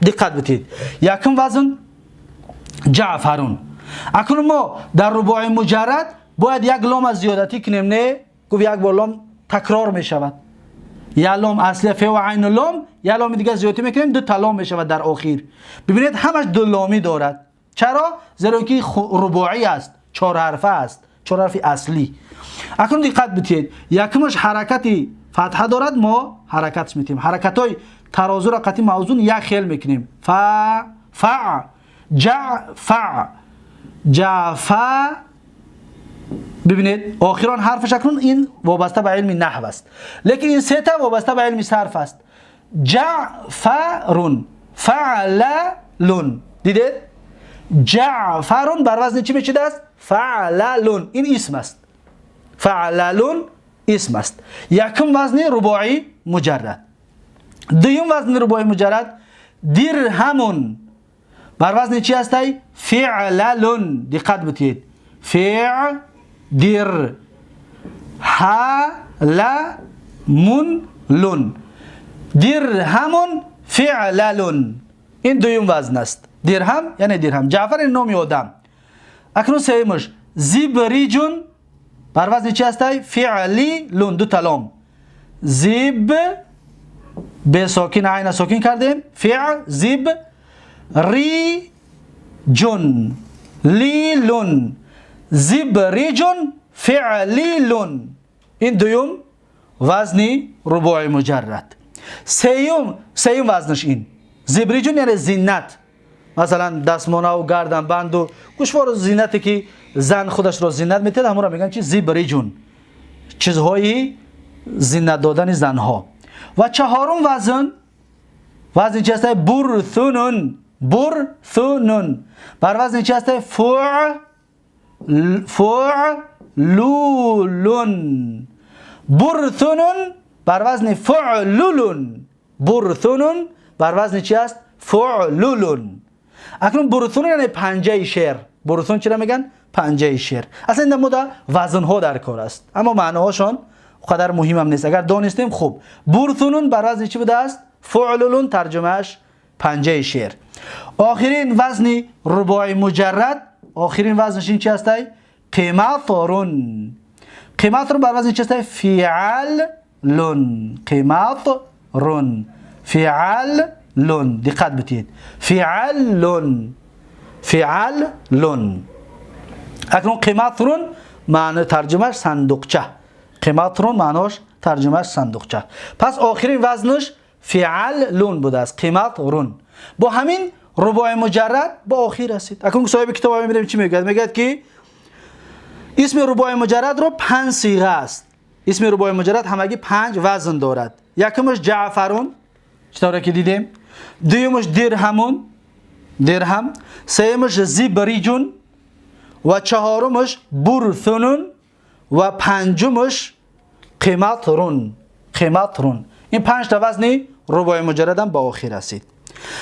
диққат битед. Якум вазн ҷаъфарун. Акнун мо дар рубои муҷаррад бояд як лома зиёдатӣ кунем, не? Гуфт, як бор лом такрор мешавад, як лом асли фе ва айну лом, як ломи дигар зиёдатӣ мекунем, ду та лом мешавад дар охир. Бибинед, ҳамаш ду ломӣ дорад. Чаро? Зеро ки рубоӣ аст, чорҳарфа аст, чорҳарфи аслӣ. Акнун диққат битиҳед: якумаш ҳаракати фатҳа дорад, мо ҳаракатш метиҳем. Ҳаракатҳои тарозуро қати мавзун як хел мекунем: фа, фа, ҷа, фа, ҷафа. Бибинед, охирон ҳарфаш акнун ин вобаста ба илми наҳв аст, лекин ин сета вобаста ба илми сарф аст. Ҷафарун, фаълалун. Дидед, ҷафарун бар вазни чӣ мешидааст? Фаълалун. Ин исм аст, фаълалун исм аст. Якум вазни рубоӣ муҷаррад. Дуюм вазни рубои муҷаррад дирҳамун. Бар вазни чи ҳастай? Фиълалун. Диққат битиҳед: фи, дир, ҳа, ла, мун, лун. Дирҳамун фиълалун. Ин дуюм вазн аст. Дирҳам, яъне дирҳам. Ҷаъфар ин номи одам. Акнун сеюмаш зибриҷун. Бар вазни чи ҳастай? Фиълилун. Ду талом. Зиб, бесокин, айна сокин кардем. Фи, зиб, ри, ҷун, лилун. Зибриҷун фиълилун. Ин дуюм вазни рубои муҷаррад. Сеюм вазнаш ин зибриҷун, яъне зиннат, масалан, дастмонаву гарданбанду гӯшвору зиннате, ки зан худашро зиннат метиҳад, ҳамонро мегӯянд чи? Зибриҷун. Чизҳои зиннат додани занҳо. Ва чаҳорум вазн, вазни чи ҳастай? Бурthунун. Бурthунун бар вазни чи ҳастай? Фулулун. Бурthунун бар вазни фулулун. Бурthунун бар вазни чи аст? Фулулун. Акнун бурthунун яъне панҷаи шер. Бурthун чира мегӯянд? Панҷаи шер. Аслан ин мода вазнҳо дар кор аст, аммо маъноҳошон қадар муҳимам нест. Агар донистем, хуб. Бурthунун бар вазни чӣ будааст? Фулулун. Тарҷумааш панҷаи шер. Охирин вазни рубои муҷаррад, охирин вазнаш ин чи ҳастай? Қиматрун. Қиматрун бар вазни чи ҳастай? Фиаллун. Қиматрун, фиаллун. Диққат битиҳед: фиаллун, фиаллун. Акнун қиматрун маъно тарҷумааш сандуқча. Қиматрун маънош, тарҷумааш сандуқча. Пас охирин вазнаш фиаллун будааст, қиматрун. Бо ҳамин рубои муҷаррад ба охир расид. Акнун соҳиби китоб мебинем, чӣ мегӯяд. Мегӯяд, ки исми рубои муҷаррадро панҷ сиға аст. Исми рубои муҷаррад ҳамагӣ панҷ вазн дорад. Якумаш ҷаъфарун, чӣ тавре ки дидем. Дуюмаш дирҳамун, дирҳам. Сеюмаш зибриҷун ва чаҳорумаш бурthунун ва панҷумаш қиматрун, қиматрун. Ин панҷта вазни рубои муҷаррадам ба охир расид.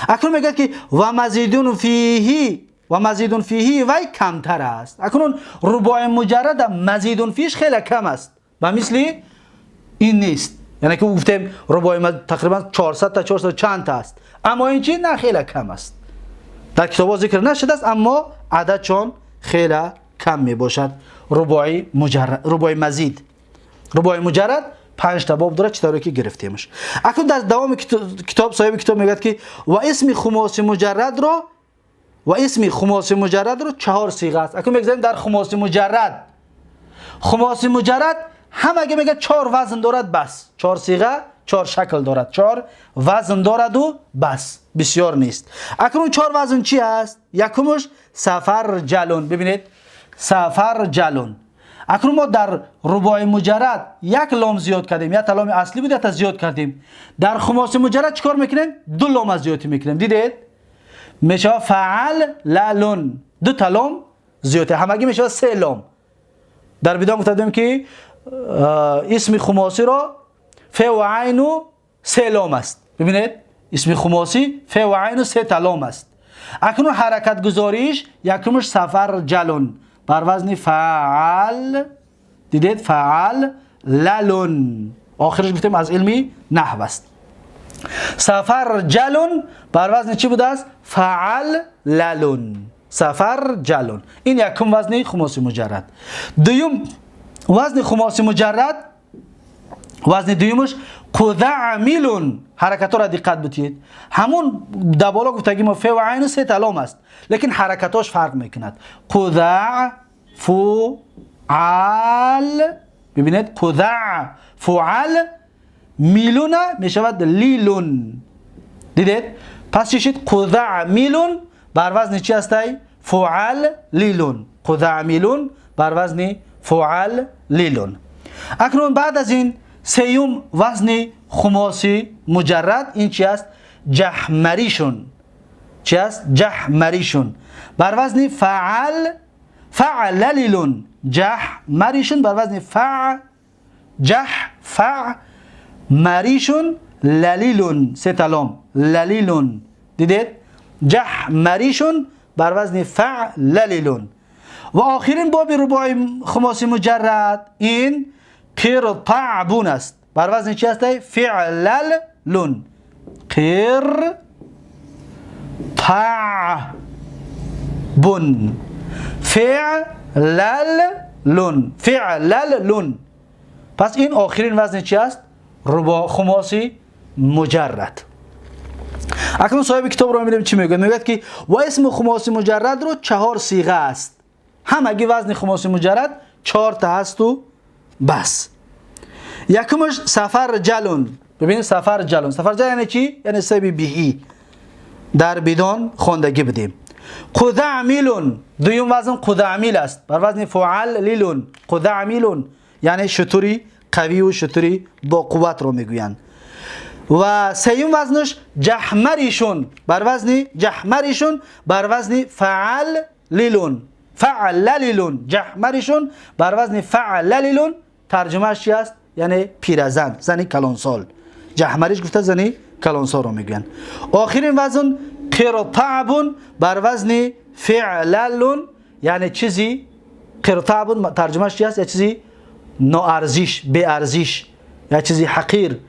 Акнун мегӯяд, ки ва мазидун фиҳи, ва мазидун фиҳи вай камтар аст. Акнун рубои муҷаррада мазидун фиш хеле кам аст, ба мисли ин нест. Яъне ки гуфтем, рубои тақрибан 400 та, 400 чанд та аст, аммо ин чи на, хеле кам аст. Дар китобҳо зикр нашудааст, аммо ададшон хеле кам мебошад. Рубои муҷаррад, рубои мазид, рубои муҷаррад 5 та боб дорад, чӣ тавре ки гирифтемаш. Акнун дар давоми китоб соҳиби китоб мегӯяд, ки ва исми хумоси муҷаррадро, ва исми хумоси муҷаррадро 4 сиға аст. Акнун мегузарем дар хумоси муҷаррад. Хумоси муҷаррад ҳамаги мегӯяд 4 вазн дорад, бас. 4 сиға, 4 шакл дорад, 4 вазн дораду бас, бисёр нест. Акнун 4 вазн чи аст? Якумаш сафарҷалун. Бибинед, сафарҷалун. Акнун мо дар рубои муҷаррад як лом зиёд кардем, як ломи аслӣ буд, якта зиёд кардем. Дар хумоси муҷаррад чӣ кор мекунем? Ду лома зиёдӣ мекунем. Дидед, мешавад фаал лалун, ду та лом зиёдӣ, ҳамагӣ мешавад се лом. Дар бидон гуфта будем, ки исми хумосиро фе ва айну се лом аст. Бибинед, исми хумосӣ фе ва айну се та лом аст. Акнун ҳаракатгузориш: якумаш сафарҷалун бар вазни фаал. Дидед, фаал лалун, охираш гуфтем аз илми наҳв аст. Сафарҷалун бар вазни чӣ будааст? Фаал лалун, сафарҷалун. Ин якум вазни хумоси муҷаррад. Дуюм вазни хумоси муҷаррад, вазни дуюмаш қудамилун. Ҳаракатҳоро диққат бутиед. Ҳамун дар боло гуфтаги мо фе ва айну се та лом аст, лекин ҳаракатҳош фарқ мекунад. Қуда фу ал, бибинед, қуда фуал милуна мешавад лилун. Дидед, пас чӣ шид? Қудамилун бар вазни чи ҳастай? Фуал лилун. Қудамилун бар вазни фуал лилун. Акнун баъд аз ин сеюм вазни хумоси муҷаррад ин чи аст? Ҷаҳмаришун. Чи аст? Ҷаҳмаришун бар вазни фаал фаълалилун. Ҷаҳмаришун бар вазни фа ҷаҳ фа маришун лалилун, се та лом, лалилун. Дидед, ҷаҳмаришун бар вазни фаълалилун. Ва охирин боби рубои хумоси муҷаррад ин қиртаъбун аст. Бар вазни чи аст? Фиълаллун. Қир таъбун, фиълаллун, фиълаллун. Пас ин охирин вазни чи аст? Рубо хумоси муҷаррад. Акнун соҳиби китобро мебинем, чӣ мегӯяд. Мегӯяд, ки ва исми хумоси муҷаррадро 4 сиға аст. Ҳамаги вазни хумоси муҷаррад чорта ҳасту бас. Якумаш сафарҷалун. Бибинед, сафарҷалун. Сафарҷал яъне чӣ? Яъне себи биҳӣ, дар бидон хондагӣ будем. Қудамилун, дуюм вазн қудамил аст, бар вазни фуал лилун. Қудамилун яъне шутури қавию шутури бо қувватро мегӯянд. Ва сеюм вазнаш ҷаҳмаришун, бар вазни ҷаҳмаришун, бар вазни фаал лилун, фаълалилун. Ҷаҳмаришун бар вазни фаълалилун. Тарҷумааш чи аст? Яъне пиразан, зани калонсол. Ҷаҳмариш гуфта зани калонсолро мегӯянд. Охирин вазн қиртаъбун бар вазни фиълалун, яъне чизи қиртаъбун тарҷумааш чи аст? Я чизи ноарзиш, беарзиш, я чизи ҳақир.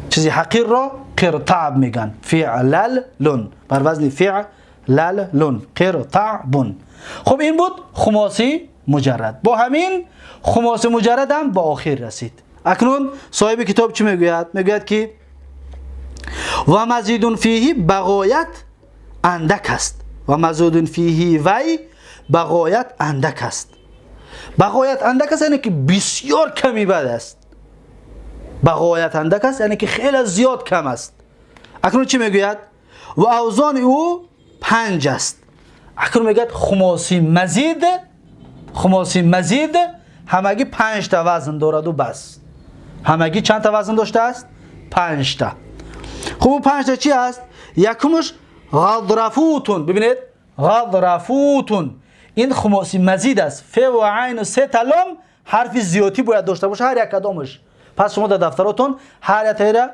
Чизи ҳақирро қиртаъб мегӯянд. Фиълаллун бар вазни фиълаллун, қиртаъбун. Хуб, ин буд хумоси муҷаррад. Бо ҳамин хумоси муҷаррад ҳам ба охир расид. Акнун соҳиби китоб чӣ мегӯяд? Мегӯяд, ки ва мазидун фиҳи бағоят андак аст. Ва мазидун фиҳи вай бағоят андак аст. Бағоят андак аст, яъне ки бисёр ками бад аст. Бағоят андак аст, яъне ки хеле зиёд кам аст. Акнун чӣ мегӯяд? Ва авзони ӯ 5 аст. Акнун мегӯяд, хумоси мазид, хумоси мазид ҳамагӣ панҷта вазн дораду бас. Ҳамагӣ чандта вазн доштааст? Панҷта. Хуб, панҷта чи аст? Якумаш ғадрафутун. Бибинед, ғадрафутун ин хумоси мазид аст. Фе ва айну се та лом ҳарфи зиёдтӣ бояд дошта боша ҳар як кадомаш. Пас шумо дар дафтаротон ҳар яктаира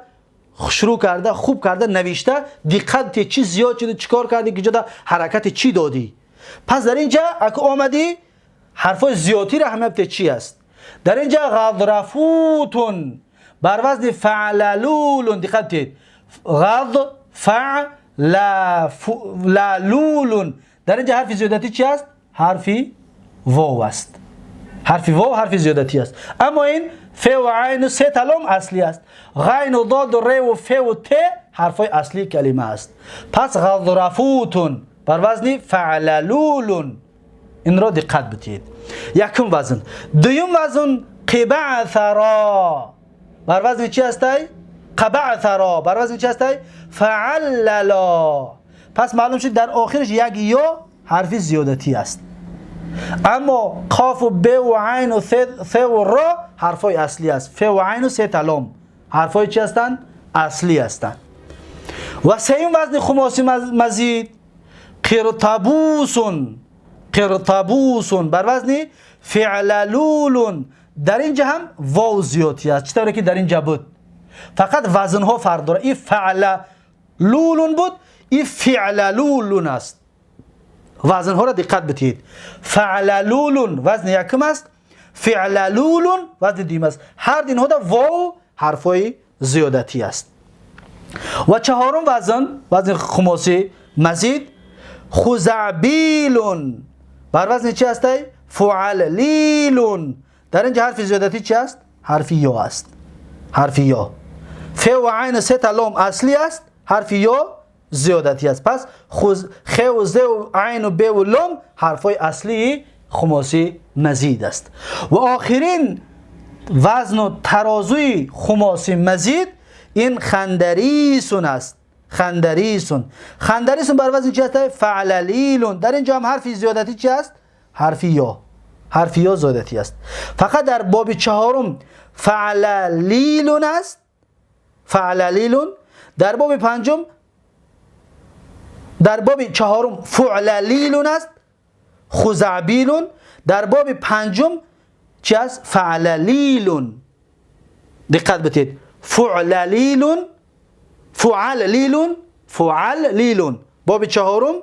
шурӯъ карда, хуб карда навишта, диққат те, чӣ зиёд шуд, чӣ кор кардӣ, киҷода ҳаракати чӣ додӣ. Пас дар ин ҷа аку омадӣ, ҳарфҳои зиёдтиро ҳама бите, чӣ аст дар ин ҷа. Ғадрафутун бар вазни фаълалулун. Диққат диҳед, ғад фа لالول. در اینجا حرف زیادتی چی است؟ حرف واو است. حرف واو حرف زیادتی است. اما این ف و عین و سه تا لام اصلی است. غین و ضاد و ر و ف و ت حرفای اصلی کلمه است. پس غضرفوتون بر وزن فعللول. این را دقت بدید. یکم وزن. دوم وزن قبعثرا بر وزن چی است؟ قبعثرا بر وزن چی است؟ فعللا. پس معلوم شد در آخرش یک یا حرف زیادتی است. اما قاف و ب و عین و ث و را حرفای اصلی است. ف و عین و سه تا لام حرفای چی هستند؟ اصلی هستند. و سوم وزن خماسی مزید قرطبوسون. قرطبوسون بر وزن فعللول. در اینجا هم واو زیادی است، چطوری که در اینجا بود. فقط وزن ها فرق داره. این فعللول بود، این فعللول است. وزن ها را دقت بدهید. فعللول وزن یکم است، فعللول وزن دوم است. هر دو اینها در واو حرفای زیادتی است. و چهارم وزن، وزن خماسی مزید خزعبیلون بر وزن چی است؟ فعللیلون. در اینجا حرف زیادتی چی است؟ حرف یا است. حرف یا. ف و عین سه تا لام اصلی است، حرف یا زیادتی است. پس خ و ز و عین و ب و لام حرفای اصلی خماسی مزید است. و آخرین وزن و ترازوی خماسی مزید این خندریسون است. خندریسون. خندریسون بر وزن چی است؟ فعللیلون. در اینجا هم حرف زیادتی چی است؟ حرف یا. حرف یا زیادتی است. فقط در باب چهارم فعللیلون است. فعللیلون. در باب پنجم، در باب چهارم فعللیلون است، خزعبیلون. در باب پنجم چی است؟ فعللیلون. دقت بدید. فعللیلون، فعللیلون، فعللیلون باب چهارم،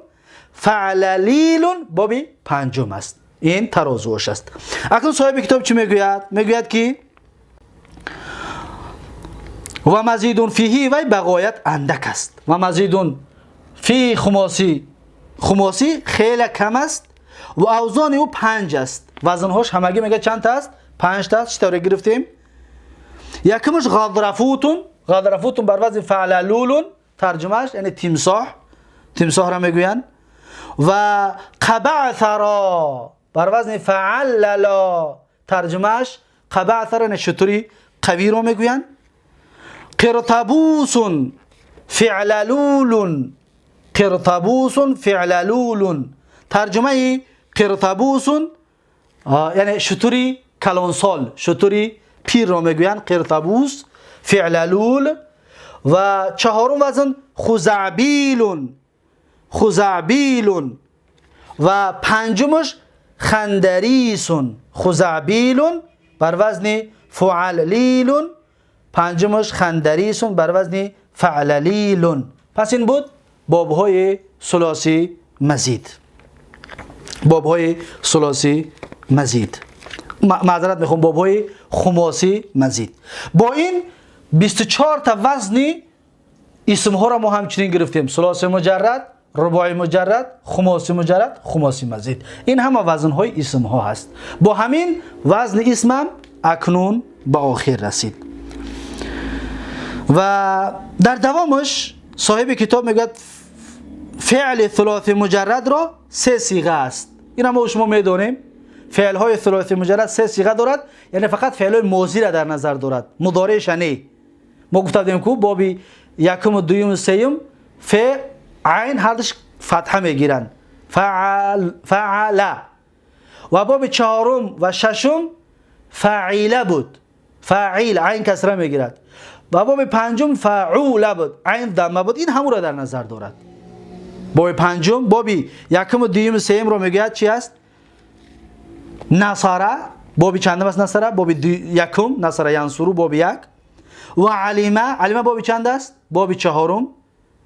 فعللیلون باب پنجم است. این ترازوش است. اکنون صاحب کتاب چی میگوید؟ میگوید که و مزیدون فیهی وی بغایت اندک است. و مزیدون فی خماسی، خماسی خیلی کم است و اوزان او 5 است. وزنهاش همگی میگه چند تا است؟ 5 تا است. چطور گرفتیم؟ یکمش غضرفوتون. غضرفوتون بر وزن فعللولون ترجمهش یعنی تمساح، تمساح را میگویند. و قبعثرا بر وزن فعللا ترجمهش قبعثرا یعنی شتری قوی را میگویند. قرطبوسون فعللولون. قرطبوسون فعللولون ترجمه قرطبوسون یعنی شتری کلانسال، شتری پیر را میگویند قرطبوس فعللول. و چهارم وزن خزعبیلون. خزعبیلون. و پنجمش خندریسون. خزعبیلون بر وزن فعللیلون. پنجمش خندریسون بر وزن فعللیلون. پس این بود بابهای ثلاثی مزید. بابهای ثلاثی مزید، معذرت میخوام، بابهای خماسی مزید. با این 24 تا وزن اسمها را ما همچنین گرفتیم: ثلاثی مجرد، رباعی مجرد، خماسی مجرد، خماسی مزید. این همه وزنهای اسمها هست. با همین وزن اسمم اکنون به آخر رسید. و در دوامش صاحب کتاب میگوید فعل ثلاثی مجرد را 3 صیغه است. این ما شما میدونیم فعل های ثلاثی مجرد 3 صیغه دارد، یعنی فقط فعل های ماضی را در نظر دارد، مضارعش نه. ما گفتیم که باب یکم و دوم و سوم ف عین هر دوش فتحه میگیرند، فعل فعل. و باب چهارم و ششم فاعله بود، فاعل عین کسره میگیرد. و باب پنجم فعوله بود، عین ضمه بود. این همون را در نظر دارد. باب پنجم، باب یکم و دوم و سوم رو میگوید چی است؟ نصره. باب چندم است نصره؟ باب یکم، نصره ینصرو باب 1. و علیمه، علیمه باب چند است؟ باب چهارم،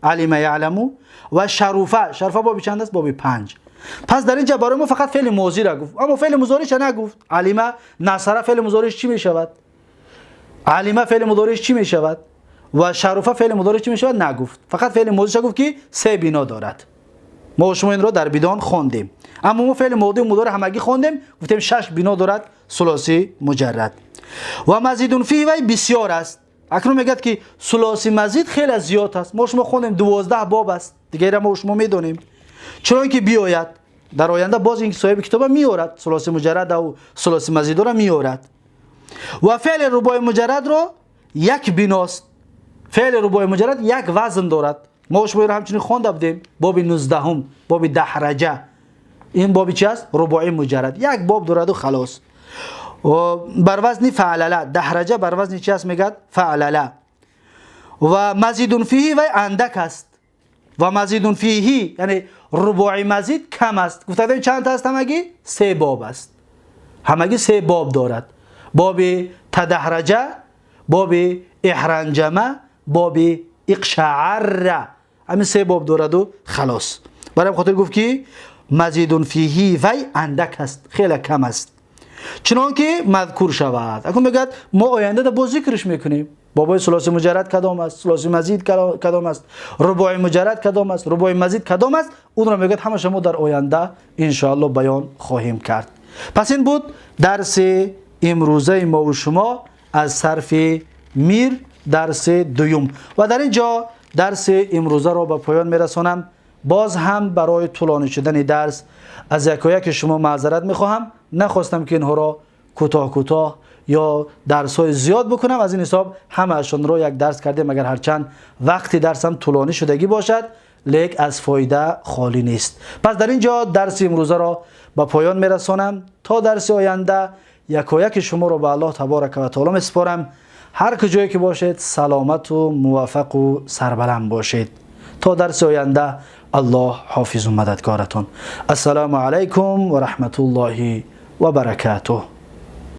علیمه یعلمو. و شروفه، شرفه باب چند است؟ باب 5. پس در اینجا برای ما فقط فعل ماضی را گفت، اما فعل مضارعش نگفت. علیمه نصره فعل مضارعش چی می شود؟ علیمه فعل مضارعش چی می شود؟ و شرفه فعل مضارع چی میشود نگفت، فقط فعل ماضیش گفت که سه بنا دارد. ما شما این را در بدان خواندیم، اما ما فعل ماضی و مضارع همگی خواندیم، گفتیم شش بنا دارد ثلاثی مجرد. و مزید فیه وی بسیار است. اکنون میگه که ثلاثی مزید خیلی زیاد است. ما شما خواندیم 12 باب است دیگه، را ما شما میدونیم، چون که بیاید در آینده باز این صاحب کتاب میورد ثلاثی مجرد و ثلاثی مزید را میورد. و فعل رباعی مجرد را یک بناست. فعل رباعی مجرد یک وزن دارد. ما شما را همچنین خوانده بودیم باب 19، باب دحرجه. این باب چی است؟ رباعی مجرد یک باب دارد و خلاص. و بر وزن فعلله، دحرجه بر وزن چی است؟ میگه فعلله. و مزید فیه و اندک است. و مزید فیه یعنی رباعی مزید کم است. گفتیم چند تا است؟ همگی سه باب است، همگی سه باب دارد. باب تدحرجه، باب احرنجمه، باب اقشعر، همین سه باب دارد و خلاص. برای خاطر گفت که مزید فیه وی اندک است، خیلی کم است، چنان که مذکور شود. اکنون میگه ما آینده ده باز ذکرش میکنیم. بابای ثلاثی مجرد کدام است، ثلاثی مزید کدام است، رباعی مجرد کدام است، رباعی مزید کدام است، اون را میگه همه شما در آینده ان شاء الله بیان خواهیم کرد. پس این بود درس امروزه ما و شما از صرف میر، درس دوم. و در اینجا درس امروزه را به پایان میرسانم. باز هم برای طولانی شدن درس از یکایک شما معذرت میخواهم. نخواستم که اینها را کوتاه کوتاه یا درس های زیاد بکنم، از این حساب همه‌شان را یک درس کردیم. اگر هرچند وقتی درسم طولانی شدگی باشد لیک از فایده خالی نیست. پس در اینجا درس امروزه را به پایان میرسانم. تا درس آینده یکایک شما را به الله تبارک و تعالی میسپارم. هر کجایی که باشید سلامت و موفق و سربلند باشید. تا درس آینده الله حافظ و مددگارتون. السلام علیکم و رحمت الله و برکاته.